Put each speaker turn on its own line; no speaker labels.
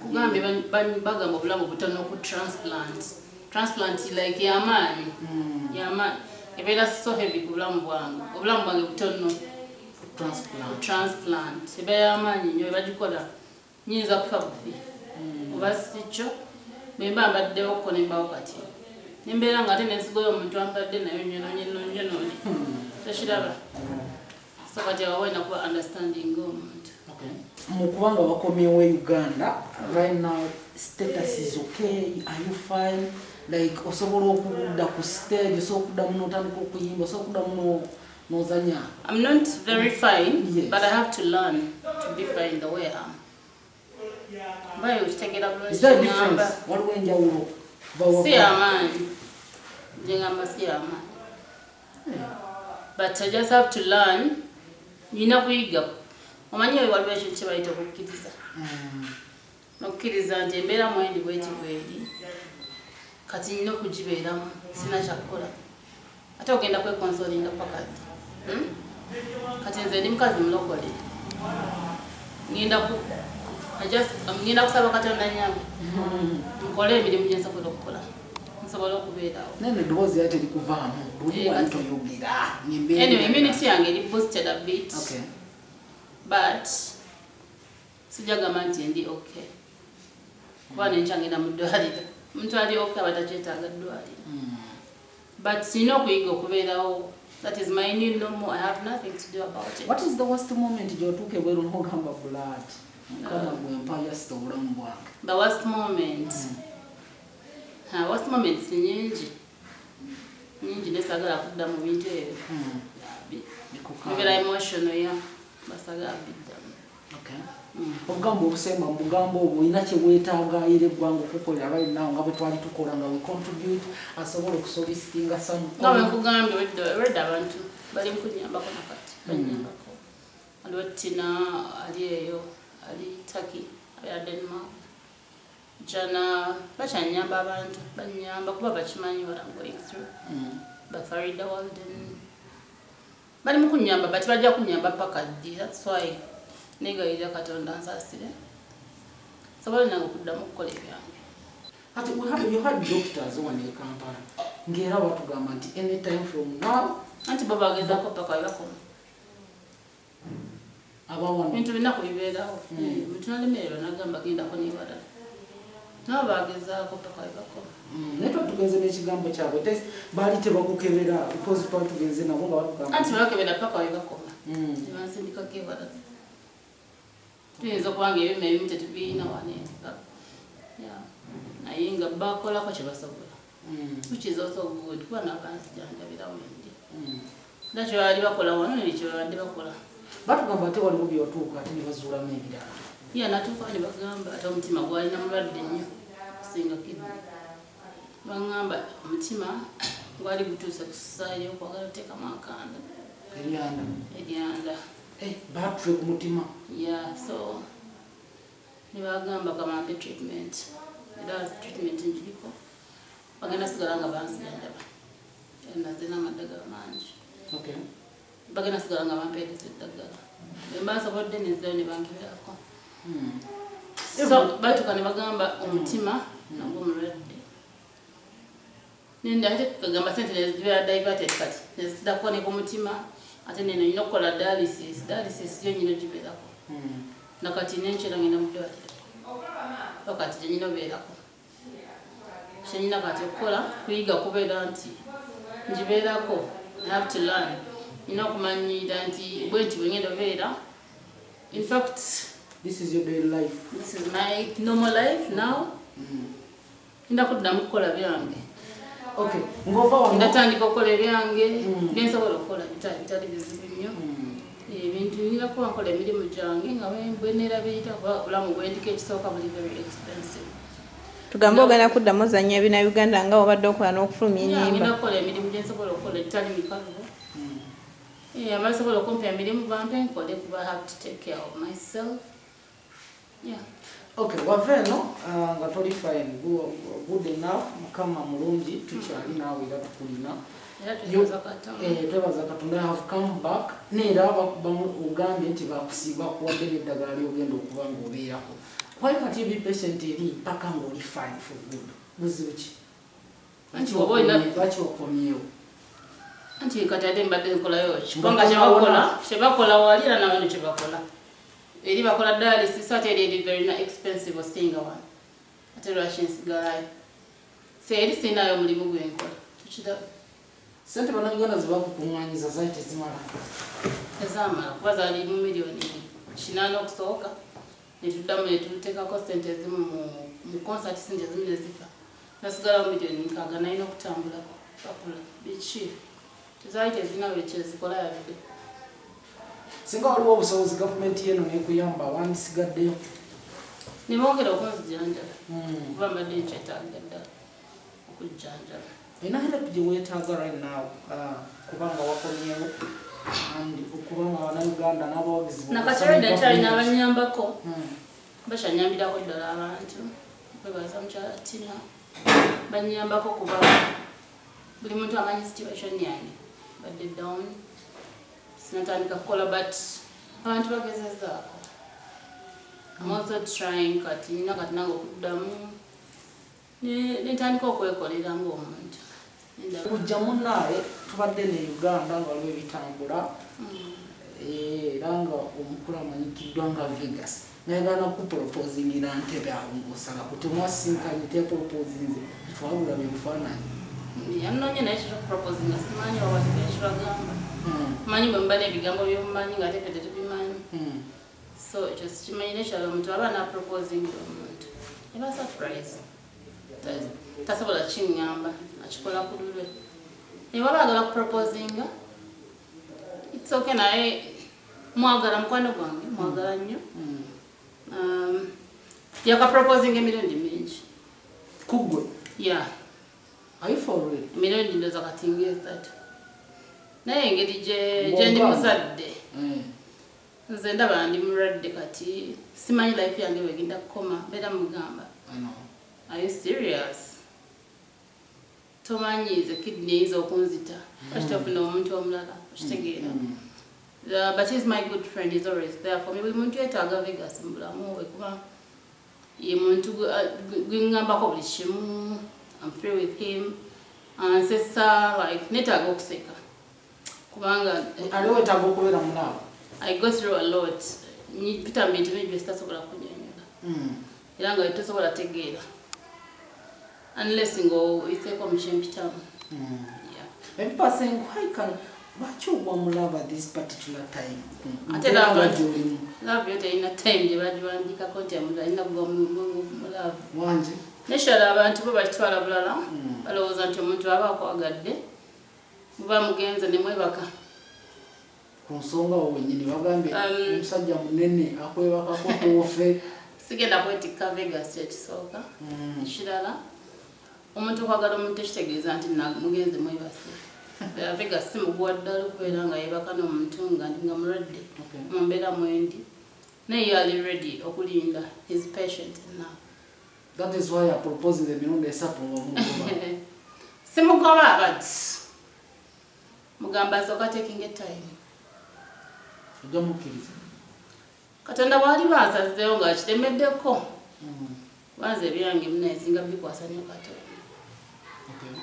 Kugambye bagamba obulamu butono ku transplant. Transplant like yamaanyi, yamaanyi, ebeera so heavy ku bulamu bwange. Obulamu bwange butono.
Transplant.
Transplant ebeera yamaanyi nnyo. Ebagikola nyinza kufa bufi oba si kyo, bwe mba mbaddewo ko nembawo kati nembeera nga ate nensigo y'omuntu ambadde nayo nyononyenonyenone, tokiraba? So kati awo walina kuba understanding ng'omuntu.
Okay. Mu kubanga wakomyewo e Uganda, right now status is okay? Are you fine? Like osobola okudda ku stage, osobola okuddamu n'otandika okuyimba, osobola okuddamu n'ozanya?
I'm not very fine, but I have to learn to be fine the way I am. Mbaye okitegeera bulungi.
Is there a
Ngamba.
difference? Waliwo enjawulo?
Si yamaanyi. Nze ngamba si yamaanyi. But I just have to learn. Nina kuyiga. Omanyi waliwo ekintu kye bayita okukkiriza. N'okukkiriza nti embeera mwendi bweti bweri. Kati nina okugibeeramu, sina kyakukola. Ate ogenda kweconsolinga paka ddi? Hmm? Kati nze ndi mukazi mulokole. Ngenda ku I just ngenda kusaba Katonda nyambe. Nkole emirimu gye nsobola okukola. Nsobola okubeerawo.
Naye neddoboozi era terikuvaamu buli
Eh,
wali toyogera ng'embeera
Anyway, immunity yange eri boosted a bit. But sijja gamba nti ndi okay. Kuba nenkya ngenda mu ddwaliro. Omuntu ali okay aba takyetaaga ddwaliro. But nina okuyiga okubeerawo. That is my new normal. I have nothing to do about it.
What is the worst moment gy'otuuka ebweru n'ogamba, "Blood, Mukama gwe mpa just obulamu bwange"?
The worst moment. Ha, worst moments nyingi. Nyingi, nesagala kudda mu bintu ebyo. Bibeera emotional, yeah. Basagala biddamu.
Okay. Obugambo obusemba, mu bugambo obwo olina kye weetaagayira eggwanga okukolera right now, nga bwe twali tukola nga we contribute, asobola okusolicitinga some
Nga bwe nkugambye, wedde abantu bali mukunyambako nakati banyambako. Waliwo Tina ali eyo, ali Turkey, abeera Denmark. Jana bakyanyamba, abantu banyamba kuba bakimanyi what I'm going through. Bafarida Walden bali mu kunyamba, but bajja kunyamba paka ddi? That's why negayirira Katonda nsaasire sobole nange okuddamu okukola ebyange.
Ati you had doctors wano e Kampala ng'era batugamba nti anytime from now.
Anti bo bagezaako paka webakoma.
Abawano.
Ebintu binaku bibeerawo. Omuntu nalemererwa nagamba gendako newalala, nabo bagezaako paka webakoma.
Naye twali tugenze n'ekigambo kyabwe, baali tebakukebera because twali tugenze nabo nga batugamba.
Anti bakebera paka webakoma, nebansindikako ewalala. Tuyinza okuba nga ebyuma ebimu tetubirina wano, yeah. Naye nga bakolako kye basobola, which is also good, kuba nabo banzijanjabira wendi era kyebaali bakola wano ne kyebabadde bakola.
Batugamba ate waliwo byotuuka ate ne bazuulamu ebirala.
Ya, natuuka ne bagamba ate omutima gwalina mulwadde nnyo okusinga kidney. Baŋŋamba omutima gwali gutuuse ku ssaayo okwagala oteekamu akanda.
Eryanda.
Eryanda.
Eh, batule ku mutima.
Ya, so ne bagamba kamampe treatment, era treatment njiriko, bagenda sigala nga banzijanjaba. Naze n'amaddagala mangi. Bagenda sigala nga bampeereza eddagala, bwe mba nsobodde nenzirayo ne bankeberako. So batuuka ne bagamba omutima nagwo mulwadde. Nenda ate kagamba sente nezibeera diverted, kati neziddako ne ku mutima, ate neno nyina okukola dialysis. Dialysis yo nyina ogibeerako nakati nenkyera ngenda mu ddwaliro wakati gyenyina obeerako. Kyenyina kati okukola kuyiga kubeera nti ngibeerako. I have to learn, nina okumanyiira nti bwe nti bwengenda obeera. In fact,
This is your daily life.
This is my normal life now. Ngenda kuddamu kukola byange.
Okay, ng'ova wano.
Ndatandika okukola ebyange byensobola okukola, bitali bizibu nnyo. Ebintu nina kuba nkola emirimu gyange nga bwe neerabirira, kuba obulamu bwendiko ekisooka buli very expensive.
Tugambe ogenda kuddamu ozannya ebina Uganda nga obadde okola n'okufulumya
Yeah,
ennyimba?
Ngenda kukola emirimu gyensobola okukola egitali mikalubo. Abasobola okumpa emirimu bampe nkole, kuba I have to take care of myself, yeah.
Okay, wava eno nga toli fine, good enough. Mukama mulungi, tukyali naawe era tukulina.
Era twebaza Katonda.
Eh, twebaza Katonda. Have come back neera ogambye nti bakusiba, kuwadde n'eddagala lyogenda okuba ng'obeerako. Why can't you be patient eri mpaka ng'oli fine for good? Buzibu ki?
Anti oba olina
Lwaki wakomyewo?
Anti kati ate mbadde nkolayo ki? Kubanga kyebakola kyebakola wali era nawano kyebakola eri bakola dialysis, ate eri eri very na expensive osinga wano. Ate lwaki nsigalayo? Se eri sirinayo omulimu gwenkola, tukiraba.
Sente Bannayuganda ze bakukuŋŋaanyiza zaali tezimala?
Tezamala, kuba zaali mu 8 miliyoni okusooka, netuddamu netuteekako sente ezimu mu concert, sente ezimu nezifa, nasigalawo 6 miliyoni nalina okutambulako bakula biki, tezaali tezirina buli kyezikola yadde.
Singa waliwo obusobozi gavumenti yeno nekuyamba, wandisigaddeyo?
Ne bongera okunzijanjaba, kuba mbadde nkyetaaga ddala okujjanjaba.
Olina help gye weetaaga right now, kubanga wakomyewo and okubanga Bannayuganda n'abawagizi bo
Nakati
basaba
already nkyalina
gavumenti.
abanyambako, bakyanyambirako ddala abantu. Kwebaza mukyala Tina, banyambako, kuba buli muntu amanyi situation yange, badde down, sinatandika kukola, but abantu bagezezaako. I'm also trying kati nina kati nange okuddamu nentandika okwekolera ng'omuntu.
Kujja munnaaye tubadde ne Uganda nga waliwo ebitambula, era nga omukulu amanyikiddwa nga Vegas nayagala kuproposingira ntebe awo ng'osalako, temwasinkanye, teproposinze, twabula byebifaananyi.
Yanonye, naye kyo proposinga simanyi oba kibagamba. Manyi bwe muba n'ebigambo byemumanyi nga ate ffe tetubimanyi. So ekyo sikimanyi. Nekyalo omuntu aba naproposingira omuntu eba surprise. Tasobola kiŋŋamba, akikola ku lulwe. Naye waba agala kuproposinga, it's okay, naye mwagala mukwano gwange, mwagala nnyo. Yakaproposinga emirundi mingi.
Kuggwe?
Yeah.
Are you for real?
Emirundi ndooza kati ngaesatu, naye engeri gye ndi
Ng'ogamba.
muzadde, nze ndaba ndi mulwadde kati, simanyi life yange wegenda kukoma, mbeera mugamba,
I know.
"Are you serious? Tomanyi ze kidney eyinza okunzita, lwaki tofuna omuntu omulala?" Okitegeera? But he's my good friend, he's always there for me. Buli muntu yeetaaga Vegas mu bulamu bwe, kuba ye muntu gwe ŋŋambako buli kimu. I'm free with him, ansesa, like neetaaga okuseka kubanga
Ali wetaaga okubeera munaawe.
I go through a lot. Mpita mu bintu bingi bye sitasobola kunnyonnyola, era nga tosobola tegeera unless ng'oyiseeko mu kyempitamu. Yeah.
And people are saying, why can lwaki ogwa mu love at this particular time?
Ate
Mbeera
love-
nga gy'olimu.
Love yo terina time gye bagiwandikako nti omuntu alina kugwa mu love.
Wanje.
Nekyala abantu bo bakitwala bulala, balowooza nti omuntu aba akwagadde muba mugenze ne mwebaka.
Ku nsonga wo wennyini bagambye omusajja munene akwebakako kuofe.
Sigenda kwetikka Vegas, kyekisooka. Ekirala, omuntu okwagala omuntu tekitegeeza nti mugenze mwebase. Vegas si muguwa ddala okubeera nga yeebaka n'omuntu nga ndi nga mulwadde mu mbeera mwendi, naye ye ali ready okulinda. He's patient now.
That is why I proposing emirundi esatu nga omugoba.
Simugoba, but mugamba asooka taking a time.
Ojja mukkiriza?
Katonda bw'aliba asazeewo nga kitemeddeko, banze ebyange munaye singa bikwasa nnyo Katonda.
Okay.